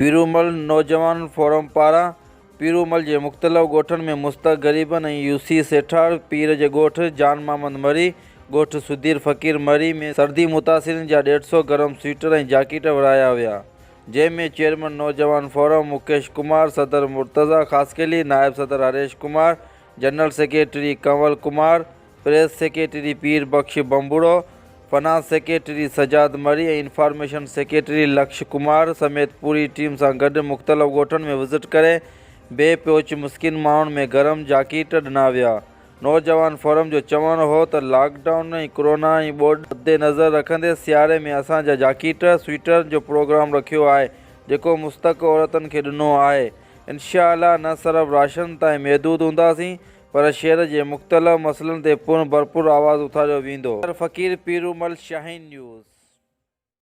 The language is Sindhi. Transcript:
پيرومل نوجوان فورم پاران پيرومل جي مختلف ڳوٺن ۾ مستحق غريبن ۽ يوسي سيٺار پير جي ڳوٺ جان محمد مري، ڳوٺ سڌير فقير مري ۾ سردي متاثرين جا ڏيڍ سئو گرم سوئيٽر ۽ جاڪيٽ ورهايا ويا، جنهن ۾ چيئرمين نوجوان فورم مڪيش ڪمار، صدر مرتضيٰ خاصخيلي، نائب صدر Harish Kumar, general secretary Kanwal Kumar, press secretary Pir Bakhsh Bambhoro, finance secretary Sajjad Marri ۽ information secretary Laksh Kumar سميت پوري ٽيم سان گڏ مختلف ڳوٺن ۾ وزٽ ڪري بي پهچ مسڪين ماڻهن ۾ گرم جاڪيٽ ڏنا ويا. نوجوان فورم جو چوڻ هو ته لاڪ ڊائون ۽ ڪرونا ۽ ٻوڏ مدنظر رکندي سياري ۾ اسان جا جاڪيٽ، سوئيٽر جو پروگرام رکيو آهي جيڪو مستحق عورتن کي ڏنو آهي انشاء الله نه صرف راشن تائين محدود هونداسين پر شهر جي مختلف مسئلن تي پڻ ڀرپور آواز اٿاريو ويندو. فقير پيرومل، شاهين نيوز.